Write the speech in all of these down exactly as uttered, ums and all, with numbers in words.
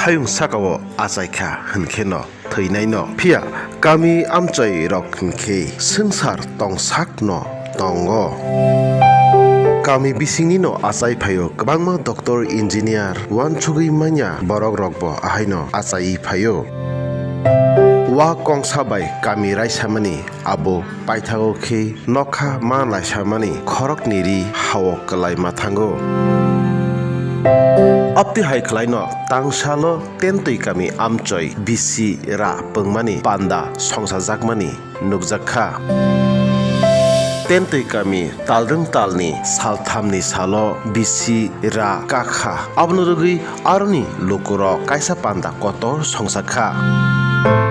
Hayung sakao achaikha hinkheno thwinaino. Phiya kami amchoi rok hinkhe swngchar tongsakno tongo. Kami bisingnino achai phaio kwbangma doctor, engineer, uansugwi manya borok rokbo ahaino achai phaio. Wa kongsa bai kami raisamani abo paithago khe nokha ma laisamani khorokni ri hao kwlai ma thango. Abtwi hai khwlaino tangsalo Tentwi kami amchoi bisi ra pwngmani panda songsajakmani nukjak kha. Tentwi kami talrwng talni salthamni salo bisi ra kakha. Abono rwgwi aroni lukurok kaisa panda kotor songsa kha.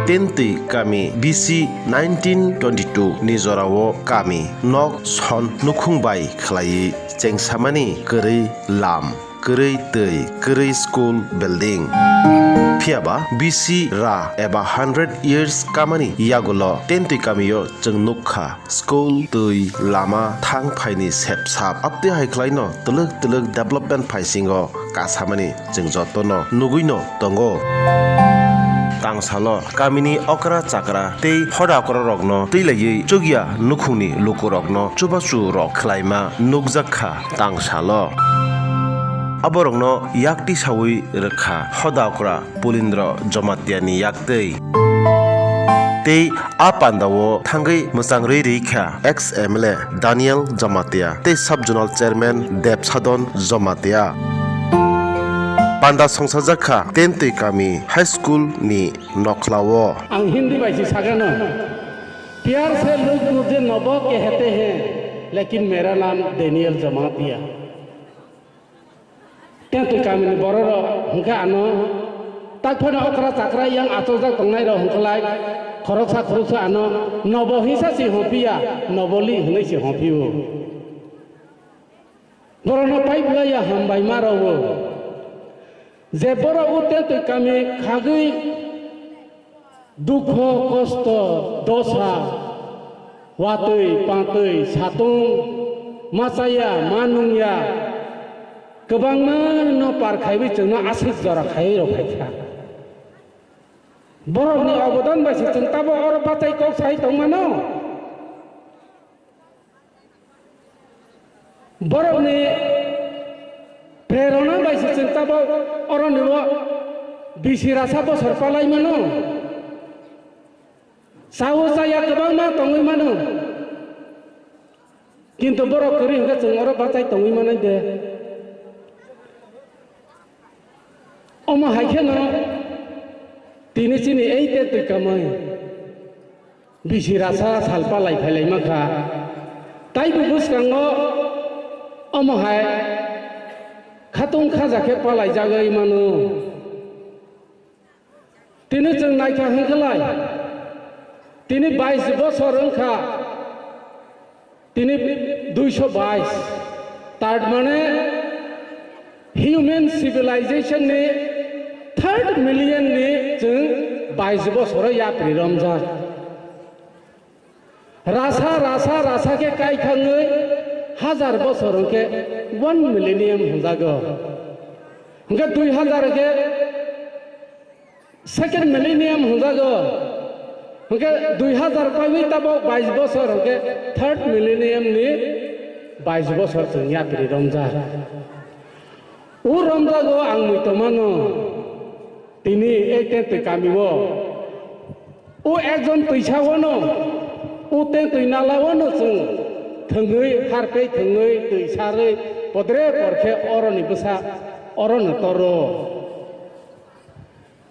Tentwi kami bisi nineteen twenty-two ni jorao kami nok son nukhung bai khlaiwi chengsamani kwrwi lam, kwrwi twi, kwrwi school building. Phiyaba bisi ra eba hundred years kamani yagulo Tentwi kamio chwng nukha school, twi, lama thang phaini sepsap. Abtwi hai khwlaino twlwk twlwk development phaisingo kasamani chwng jotono nugwino tongo. Tangsalo kamini okra chakra tei hoda okra rokno twilaiwi chukya nukhungni lukurokno chubachu rok khwlaima nukjak kha tangsalo. Aborokno yakti sawi rwkha hoda okra Pulindra Jamatia ni yaktwi. Tei a pandao thangwi mwchang rwi rikha ex M L A Daniel Jamatia tei Sub Zonal Chairman Debsadon Jamatia. Panda songsajakha Tentwi kami High School ni nokhlao. Ang Hindi bai si sagano, "Pyar se log mujhe Nabo kehte hain, lekin mera naam Daniel Jamatia." Tentwi kamini bororok hwnkhe ano tak phano okra chakra yang achukjak tongnairok hwnkhlai khoroksa khoroksa ano Nobo hinsa se hwnphiya, Noboli hwnwi se hwnphio. Borokno pai bwlaiya hambai ma rwo. Je borok o Tentwi kami khagwi dukho, kosto, dosa, watwi, patwi, satung, machaya, manungya, kwbangma no par khaiwi chwngno aswk jora khaiwi rw phaikha. Borokni obodan bai se chwng tabo oro bachai kok sai tongmano. Borokni prerona bai se chwng tabok oroni o bisi rasa bosor palai mano. Sao chaya kwbangma tongwi mano. Kintu borok kwrwi hwnkhe chwng oro bachai tongwi manai de. Omo hai kheno tini chini ei Tentwi kamai bisi rasa salpa lai phai lai mankha. Taibo bwskango omo hai khatung khaja khe palai jagwi mano. Tini chwng naikha hwnkhe lai, tini bais bosor wngkha, tini duiso bais, tar mane human civilization ni third million ni chwng bais bosoro yapri romjak. Rasa, rasa, rasa khe kai thangwi hazar bosor hwnkhe one millennium hwnjago. Hwnkhe dui hazar khe second millennium hwnjago. Hwnkhe dui hazar paiwi tabok bais bosor hwnkhe third millennium ni bais bosor chwng yapri romjak. O romjago ang mui tongmano. Tini ei Tentwi kamio o ekjon twisa wano, o Tentwi nala wano chwng thwngwi, harpei thwngwi, twi sarwi, podre porkhe oroni bwsa orono toro.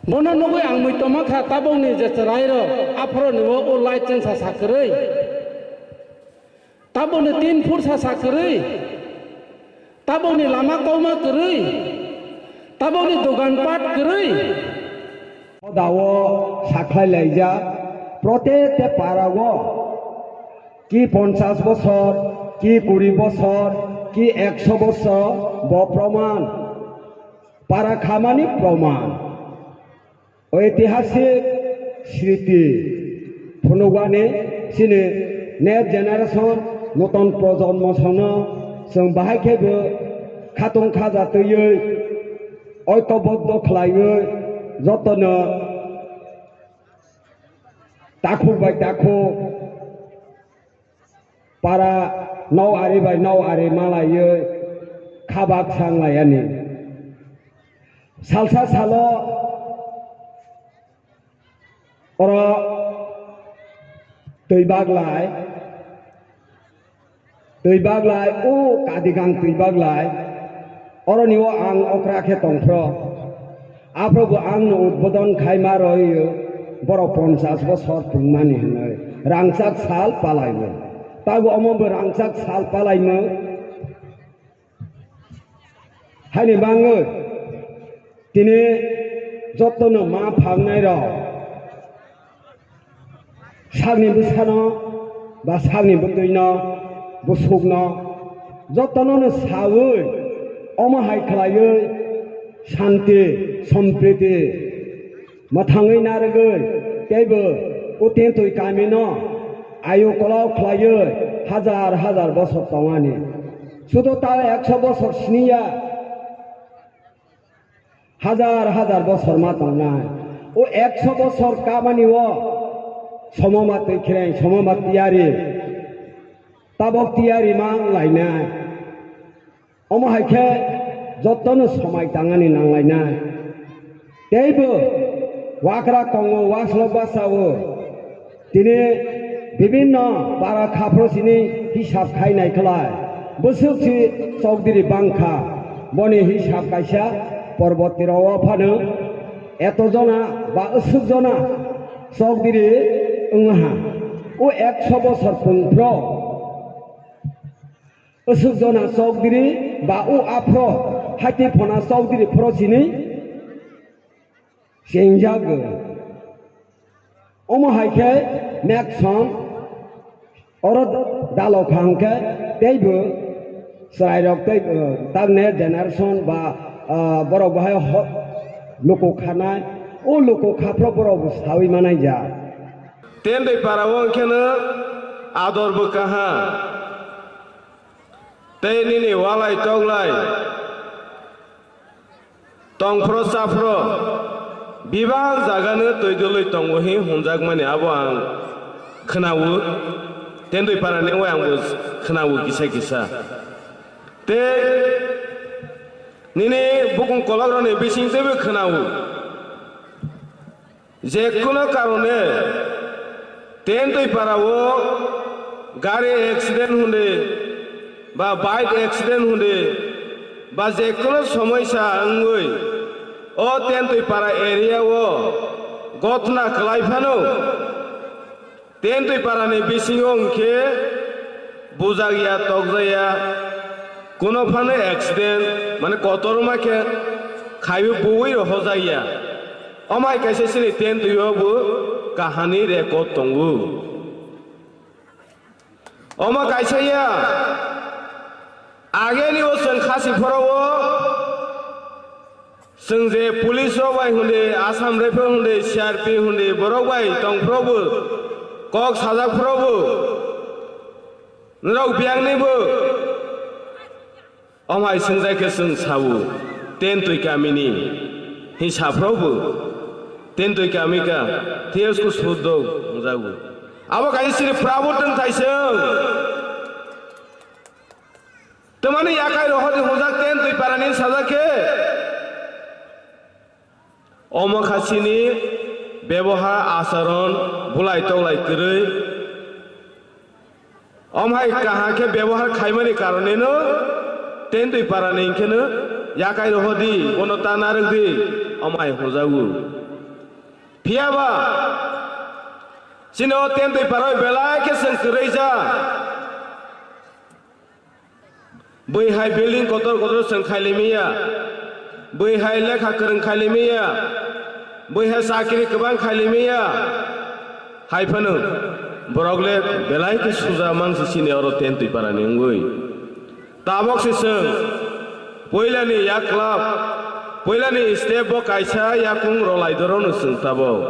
Bono nugwi ang mui tongma kha, tabukni je chwrairok aphoroni o, o light chwngsa sa kwrwi. Tabukni tin phursa sa kwrwi, tabukni lama kokma kwrwi, tabukni dogan pat kwrwi. Hodao sakhlai laijak, protete parao ki ponchas bosor, ki kuri bosor, ki ekso bosor, bo proman. Para khamani proman. Oitihasik sriti phunukgwani chini next generation, noton projonmo sono chwng bahai khe bo khatung khaja twiwi oitoboddo khlaiwi Jotono takhuk bai takhuk para nou ari bai nou ari malaiwi khabak sang laiyani. Salsa salo oro twi baglai, twi baglai, o kadigang twi baglai, oroni o ang okra khe tongphro. Aphro bo ang no udbodon khai ma roi, borok ponchas bosor tungmani hinwi rangchak sal palaiwi. Tago omo bo rangchak sal palaimung. Haini bangwi tini jotono ma phangnai rok, sakni bwsano ba sakni bwtwino, bwsukno jotono no sawi omo hai khlaiwi shanti, sompriti mwthangwi narwgwi teibo o Tentwi kamino ayu kolok khlaiwi hajar hajar bosor tongani. Sudo ta ekso bosor siniya, hajar hajar bosor ma tongnai. O ekso bosor kamani o somo ma twi khreng, somo ma tiyari, tabok tiyari ma wng lainai. Omo hai khe jotono somai tangani nanglainai. Teibo wakra tongo, waslo basa-o. Tini bibinno para khaphro sini hisab khai nai khlai. Bwswk si chokdiri bangkha. Boni hisab kaisa porboti rao phano eto jona ba aswk jona chokdiri wngha. O ekso bosor pungphro aswk jona chokdiri ba o aphro haiti phona chokdiri phro sini chengjago. Omo hai khe Nixon oro dalok kha hwnkhe teibo chwrairok tei, uh, takne generation ba, uh, borok bahai ho-, luku khanai, o luku khaphro borok bo sawi manai ja. Tentwi para o hwnkheno ador bwkha ha. Tei nini walai toklai tongphro chaphro bibak jagano twi dwlwi tongo hi hwnjakmani abo ang khwnao, Tentwi parani wngwi angbo khwnao kisa kisa. Tei nini bukung kolokrokni bising teibo khwnao. Jekhuno karone Tentwi para o gari accident hunde ba bike accident hunde ba jekhuno somoisa wngwi o Tentwi para area o gotna kwlai phano Tentwi parani bisingo hwnkhe bujakya, tokjakya, kuno phano accident, mane kotorma khe khaiwi buwi rohojakya. Omai kaisa chini Tentwi o bo kahani record tongo. Omo kaisa ya, ageni o chwng khasi phoro o, chwng je police rok bai hunde, Assam Rifle hunde, C R P hunde, borok bai tong phoro bo, kok sajak phoro bo, norok biyang ni bo, omai swngjak khe chwng sao, Tentwi kamini, hi saphro bo, Tentwi kami ka, thiyos ko suddo, hwnjago. Abo kaisa chini prabo twng thaiswng. Twmani yakai rohorni hwnjak Tentwi parani sajak khe. Omo kha chini bebohar acharon bulai toklai kwrwi. Omhai kaham khe bebohar khaimani karoneno Tentwi parani hwnkheno yakai rohordi, bono ta narwkdi, omhai hwnjago. Phiyaba chini o Tentwi paroi belai khe chwng kwrwi ja. Bui hai building kotor kotor chwng khailimiya, bui hai lekha kwrwng khailimiya, bui hai chakri kwbang khailimiya, hai phano borok le belai khe suja mansi chini oro Tentwi parani wngwi. Tabok se chwng puilani yaklap, puilani step bo kaisa yakung rolai doro no chwng tabok.